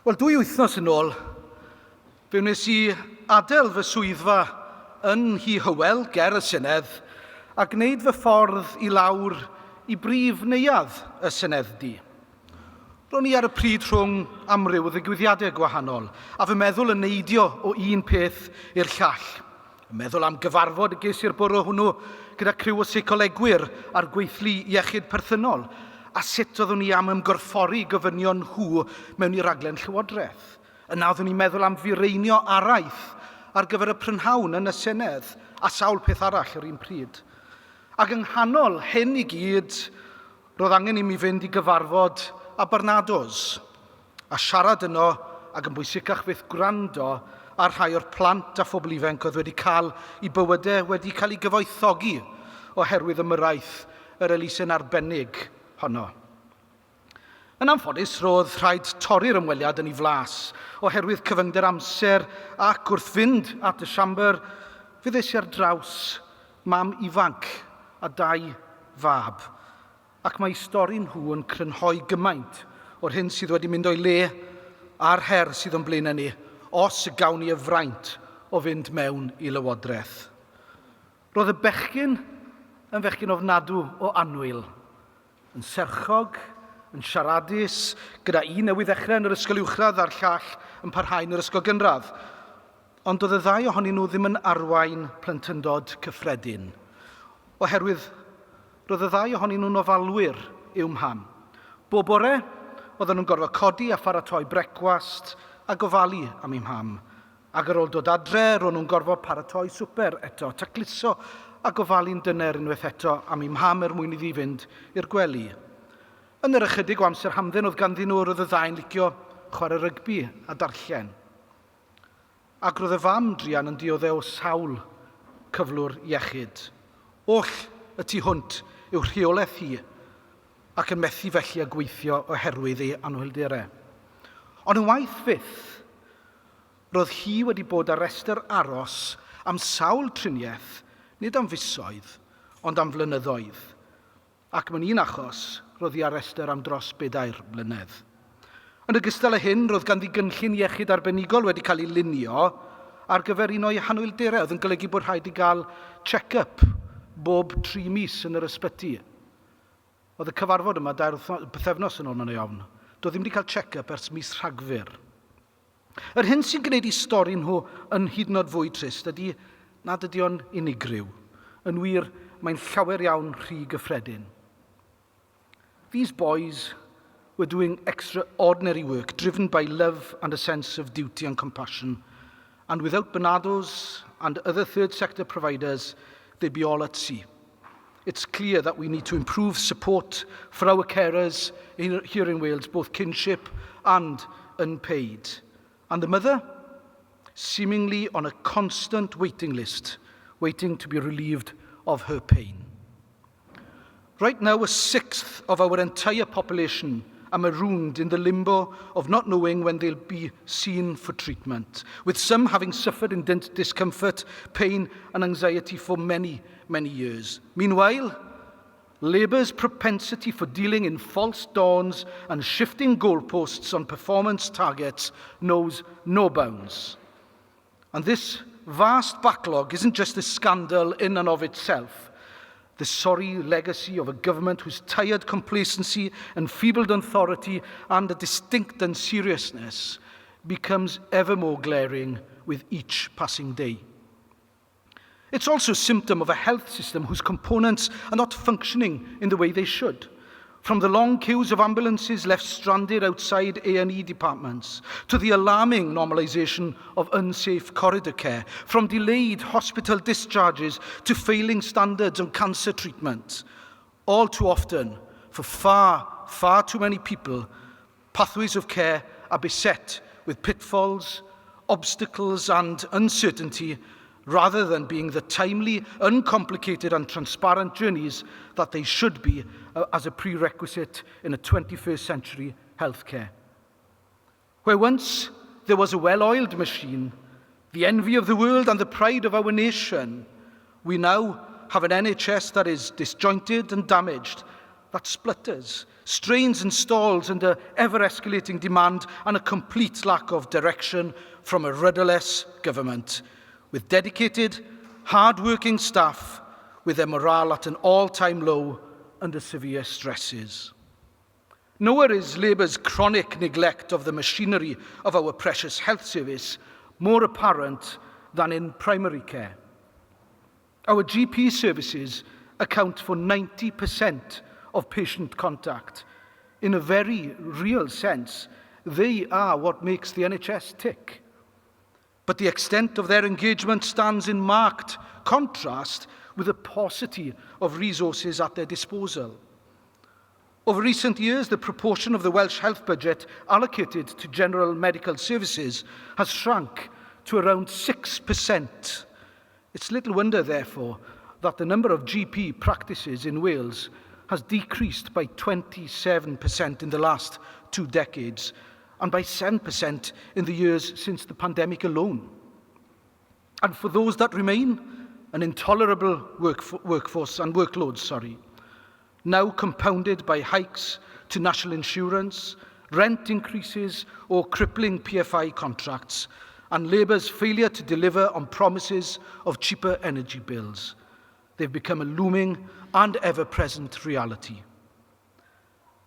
Wel, dwy wythnos yn ôl, fe wnes i adael fy swyddfa yn Nhŷ Hywel, ger y Senedd, a gwneud fy ffordd i lawr i brif neuadd y Senedd-dy. Ro'n i ar y pryd rhwng amryw o ddigwyddiadau gwahanol, a fy meddwl yn neidio o un peth i'r llall. Yn meddwl am gyfarfod y ges i'r bore hwnnw gyda criw o seicolegwyr a'r gweithlu iechyd perthynol, a sut oeddwn i am ymgorffori gofynion nhw mewn i raglen Llywodraeth. Yna oeddwn i'n meddwl am fireinio araith ar gyfer y prynhawn yn y Senedd, a sawl peth arall yr un pryd. Ac yng nghanol hyn i gyd, roedd angen i mi fynd i gyfarfod â Barnardo's, a siarad yno ac yn bwysicach fyth gwrando ar rhai o'r plant a phobl ifanc oedd wedi cael eu bywydau wedi cael eu gyfoethogi oherwydd ymyrraeth yr elusen arbennig honno. Yn anffodus, roedd rhaid torri'r ymweliad yn ei flas oherwydd cyfyngder amser ac wrth fynd at y siambr, fe ddes i ar draws mam ifanc a dau fab. Ac mae eu stori nhw yn crynhoi gymaint o'r hyn sydd wedi mynd o'i le a'r her sydd o'n blaenau ni, os y gawn ni y fraint o fynd mewn i lywodraeth. Roedd y bechgyn yn fechgyn ofnadw o annwyl, yn serchog, yn siaradus, gyda un newydd ddechrau yn yr ysgol uwchradd a'r llall yn parhau yn yr ysgol gynradd. Ond doedd y ddau ohonyn nhw ddim yn arwain plentyndod cyffredin, oherwydd Roedd y ddau ohonyn nhw'n ofalwyr i'w mham. Bob bore, oedden nhw'n gorfod codi a pharatoi brecwast a gofalu am eu mham. Ac ar ôl dod adre, ro'n nhw'n gorfod paratoi swper eto, tacluso a gofalu'n dyner unwaith eto am eu mham er mwyn iddi fynd i'r gwely. Yn yr ychydig o amser hamdden oedd ganddyn nhw, roedd y ddau'n licio chwarae rygbi a darllen. Ac roedd y fam druan yn diodde' o sawl cyflwr iechyd. Oll y tu hwnt i'w rheolaeth hi, ac yn methu felly â gweithio oherwydd ei anhwylderau. Ond yn waeth fyth, roedd hi wedi bod ar restr aros am sawl triniaeth, nid am fisoedd, ond am flynyddoedd. ac mewn un achos, roedd hi ar restr am dros bedair blynedd. Yn ogystal â hyn, roedd ganddi gynllun iechyd arbenigol wedi cael ei lunio ar gyfer un o'i hanwylderau, oedd yn golygu bod rhaid i gael check-up bob tri mis yn yr ysbyty. Oedd y cyfarfod yma dair pythefnos yn ôl, mae'n ei ofn. Doedd ddim wedi cael check-up ers mis Rhagfyr. Yr hyn sy'n gwneud i stori nhw yn hyd yn oed fwy trist ydy nad ydy o'n unigryw. Yn wir, mae'n llawer iawn rhy gyffredin. These boys were doing extraordinary work, driven by love and a sense of duty and compassion. And without Barnardo's and other third sector providers, they'd be all at sea. It's clear that we need to improve support for our carers here in Wales, both kinship and unpaid. And the mother, seemingly on a constant waiting list, waiting to be relieved of her pain. Right now, a sixth of our entire population are marooned in the limbo of not knowing when they'll be seen for treatment, with some having suffered in discomfort, pain and anxiety for many, many years. Meanwhile, Labour's propensity for dealing in false dawns and shifting goalposts on performance targets knows no bounds. And this vast backlog isn't just a scandal in and of itself, the sorry legacy of a government whose tired complacency, enfeebled authority and a distinct unseriousness becomes ever more glaring with each passing day. It's also a symptom of a health system whose components are not functioning in the way they should. From the long queues of ambulances left stranded outside A&E departments, to the alarming normalisation of unsafe corridor care, from delayed hospital discharges to failing standards on cancer treatment. All too often, for far, far too many people, pathways of care are beset with pitfalls, obstacles and uncertainty rather than being the timely, uncomplicated and transparent journeys that they should be as a prerequisite in a 21st century healthcare. Where once there was a well-oiled machine, the envy of the world and the pride of our nation, we now have an NHS that is disjointed and damaged, that splutters, strains and stalls under ever-escalating demand and a complete lack of direction from a rudderless government, with dedicated, hard-working staff with their morale at an all-time low under severe stresses. Nowhere is Labour's chronic neglect of the machinery of our precious health service more apparent than in primary care. Our GP services account for 90% of patient contact. In a very real sense, they are what makes the NHS tick. But the extent of their engagement stands in marked contrast with the paucity of resources at their disposal. Over recent years, the proportion of the Welsh health budget allocated to general medical services has shrunk to around 6%. It's little wonder, therefore, that the number of GP practices in Wales has decreased by 27% in the last 2 decades and by 7% in the years since the pandemic alone. And for those that remain, an intolerable workforce and workload, sorry, now compounded by hikes to national insurance, rent increases or crippling PFI contracts, and Labour's failure to deliver on promises of cheaper energy bills. They've become a looming and ever-present reality.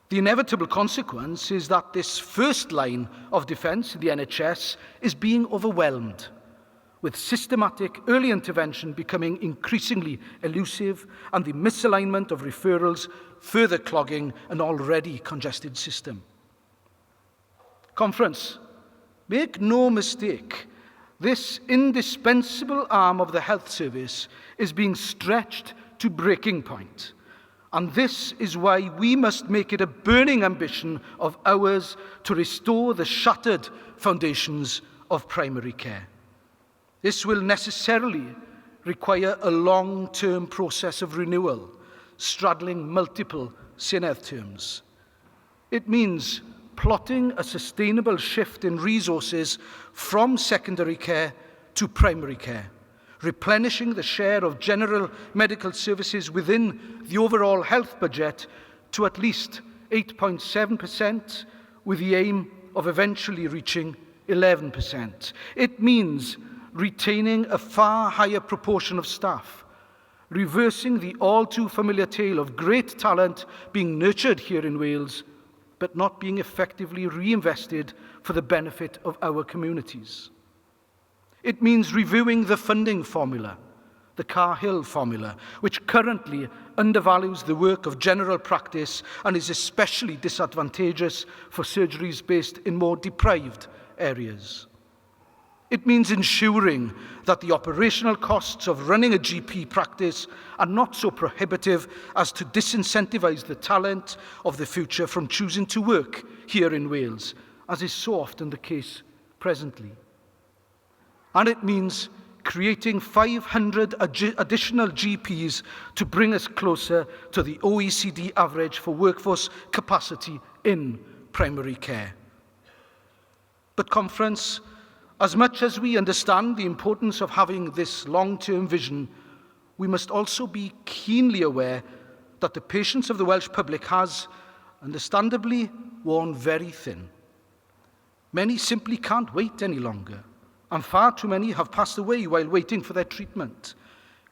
The inevitable consequence is that this first line of defence, the NHS, is being overwhelmed, with systematic early intervention becoming increasingly elusive and the misalignment of referrals further clogging an already congested system. Conference, make no mistake, this indispensable arm of the health service is being stretched to breaking point. And this is why we must make it a burning ambition of ours to restore the shattered foundations of primary care. This will necessarily require a long-term process of renewal, straddling multiple Senedd terms. It means plotting a sustainable shift in resources from secondary care to primary care, replenishing the share of general medical services within the overall health budget to at least 8.7%, with the aim of eventually reaching 11%. It means retaining a far higher proportion of staff, reversing the all too familiar tale of great talent being nurtured here in Wales, but not being effectively reinvested for the benefit of our communities. It means reviewing the funding formula, the Carr-Hill formula, which currently undervalues the work of general practice and is especially disadvantageous for surgeries based in more deprived areas. It means ensuring that the operational costs of running a GP practice are not so prohibitive as to disincentivize the talent of the future from choosing to work here in Wales, as is so often the case presently. And it means creating 500 additional GPs to bring us closer to the OECD average for workforce capacity in primary care. But conference, as much as we understand the importance of having this long-term vision, we must also be keenly aware that the patience of the Welsh public has, understandably, worn very thin. Many simply can't wait any longer, and far too many have passed away while waiting for their treatment.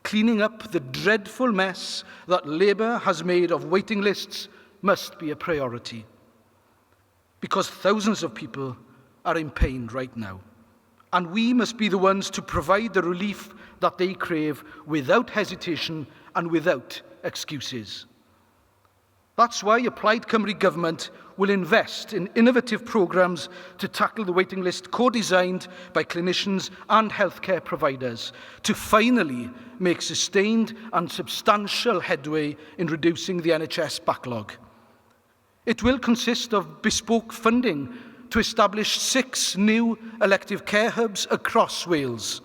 Cleaning up the dreadful mess that Labour has made of waiting lists must be a priority, because thousands of people are in pain right now. And we must be the ones to provide the relief that they crave without hesitation and without excuses. That's why a Plaid Cymru government will invest in innovative programmes to tackle the waiting list co-designed by clinicians and healthcare providers to finally make sustained and substantial headway in reducing the NHS backlog. It will consist of bespoke funding to establish 6 new elective care hubs across Wales,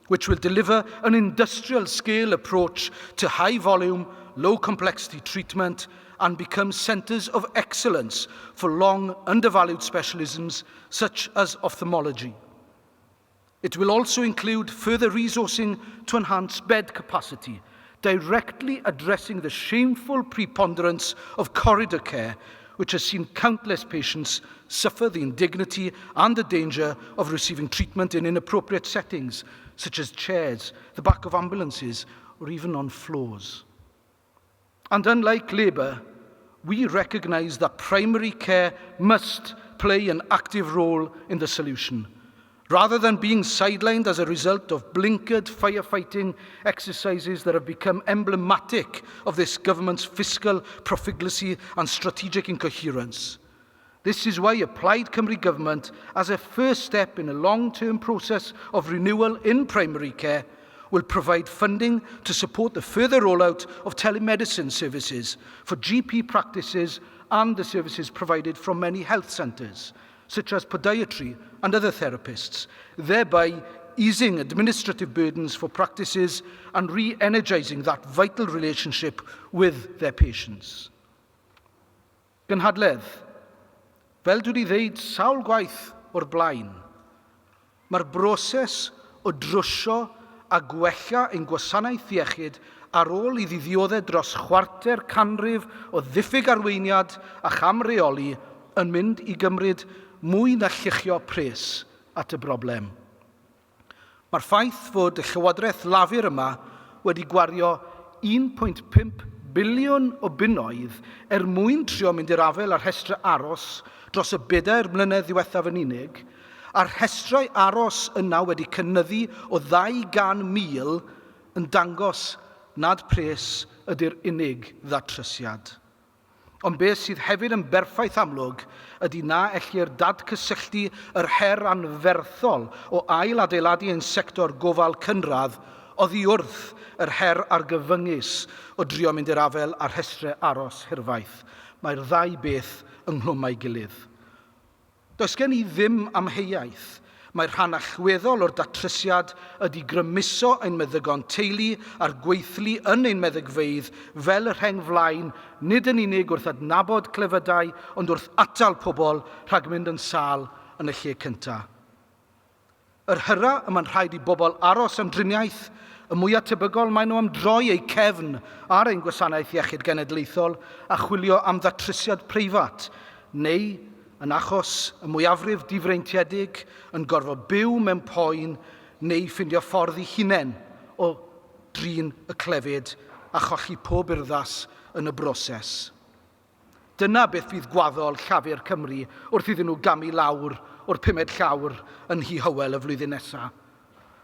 which will deliver an industrial-scale approach to high-volume, low-complexity treatment and become centres of excellence for long, undervalued specialisms such as ophthalmology. It will also include further resourcing to enhance bed capacity, directly addressing the shameful preponderance of corridor care, which has seen countless patients suffer the indignity and the danger of receiving treatment in inappropriate settings, such as chairs, the back of ambulances, or even on floors. And unlike Labour, we recognise that primary care must play an active role in the solution, rather than being sidelined as a result of blinkered firefighting exercises that have become emblematic of this government's fiscal profligacy and strategic incoherence. This is why a Plaid Cymru government, as a first step in a long-term process of renewal in primary care, will provide funding to support the further rollout of telemedicine services for GP practices and the services provided from many health centres, such as podiatry and other therapists, thereby easing administrative burdens for practices and re-energising that vital relationship with their patients. Gynhadledd, fel dwi wedi ddeud sawl gwaith o'r blaen, mae'r broses o drwsio a gwella ein gwasanaeth iechyd ar ôl iddi ddioddef dros chwarter canrif o ddiffyg arweiniad a chamreoli yn mynd i gymryd mwy na lluchio pres at y broblem. Mae'r ffaith fod y Llywodraeth Lafur yma wedi gwario 1.5 biliwn o bunnoedd er mwyn trio mynd i'r afael â'r rhestrau aros dros y bedair mlynedd ddiwethaf yn unig, a'r rhestrau aros yna wedi cynyddu o 200,000 yn dangos nad pres ydy'r unig ddatrysiad. Ond beth sydd hefyd yn berffaith amlwg ydy na ellir dadgysylltu yr her anferthol o ail-adeiladu ein sector gofal cynradd oddi wrth yr her argyfyngus o drio mynd i'r afael â rhestrau aros hirfaith. Mae'r ddau beth ynghlwm â'i gilydd. Does gen i ddim amheuaeth mai rhan allweddol o'r datrysiad ydy grymuso ein meddygon teulu a'r gweithlu yn ein meddygfeydd fel y rheng flaen nid yn unig wrth adnabod clefydau ond wrth atal pobl rhag mynd yn sâl yn y lle cyntaf. Yr hyra y mae'n rhaid i bobl aros am driniaeth, y mwyaf tebygol maen nhw am droi eu cefn ar ein gwasanaeth iechyd genedlaethol a chwilio am ddatrysiad preifat, neu, yn achos y mwyafrif difreintiedig, yn gorfod byw mewn poen neu ffindio ffordd eu hunain o drin y clefyd a cholli pob urddas yn y broses. Dyna beth fydd gwaddol Llafur Cymru wrth iddyn nhw gamu lawr o'r pumed llawr yn Nhŷ Hywel y flwyddyn nesa.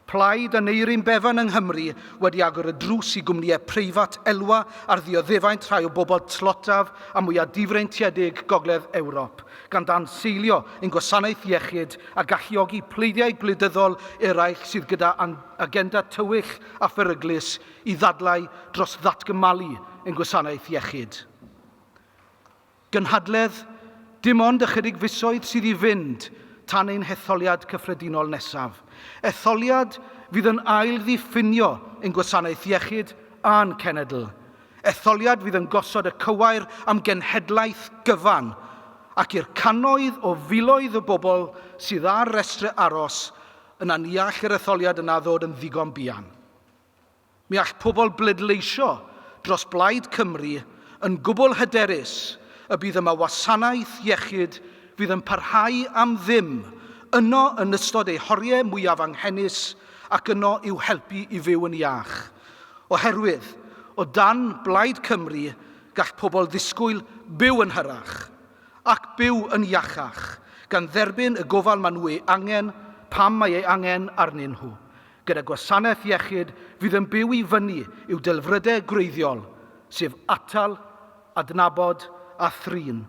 Plaid Aneurin Bevan yng Nghymru wedi agor y drws i gwmnïau preifat elwa ar ddioddefaint rhai o bobl tlotaf a mwyaf difreintiedig Gogledd Ewrop, gan danseilio ein gwasanaeth iechyd a galluogi pleidiau gwleidyddol eraill sydd gyda agenda tywyll a pheryglus i ddadlau dros ddatgymalu ein gwasanaeth iechyd. Gynhadledd, dim ond ychydig fisoedd sydd i fynd tan ein hetholiad cyffredinol nesaf. Etholiad fydd yn ail-ddiffinio ein gwasanaeth iechyd a'n cenedl. Etholiad fydd yn gosod y cywair am genhedlaeth gyfan ac i'r cannoedd o filoedd o bobl sydd ar restrau aros, yna ni all yr etholiad yna ddod yn ddigon buan. Mi all pobl bleidleisio dros Blaid Cymru yn gwbl hyderus y bydd yma wasanaeth iechyd fydd yn parhau am ddim yno yn ystod eu horiau mwyaf anghenus ac yno i'w helpu i fyw yn iach. Oherwydd, o dan Blaid Cymru, gall pobl ddisgwyl byw yn hyrach ac byw yn iachach, gan dderbyn y gofal maen nhw ei angen pam mae ei angen arnyn nhw. gyda gwasanaeth iechyd fydd yn byw i fyny i'w delfrydau gwreiddiol, sef atal, adnabod a thrin.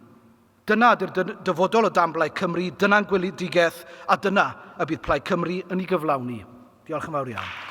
Dyna ydy'r dyfodol o dan Blaid Cymru, dyna'n gweledigaeth a dyna y bydd Plaid Cymru yn ei gyflawni. Diolch yn fawr iawn.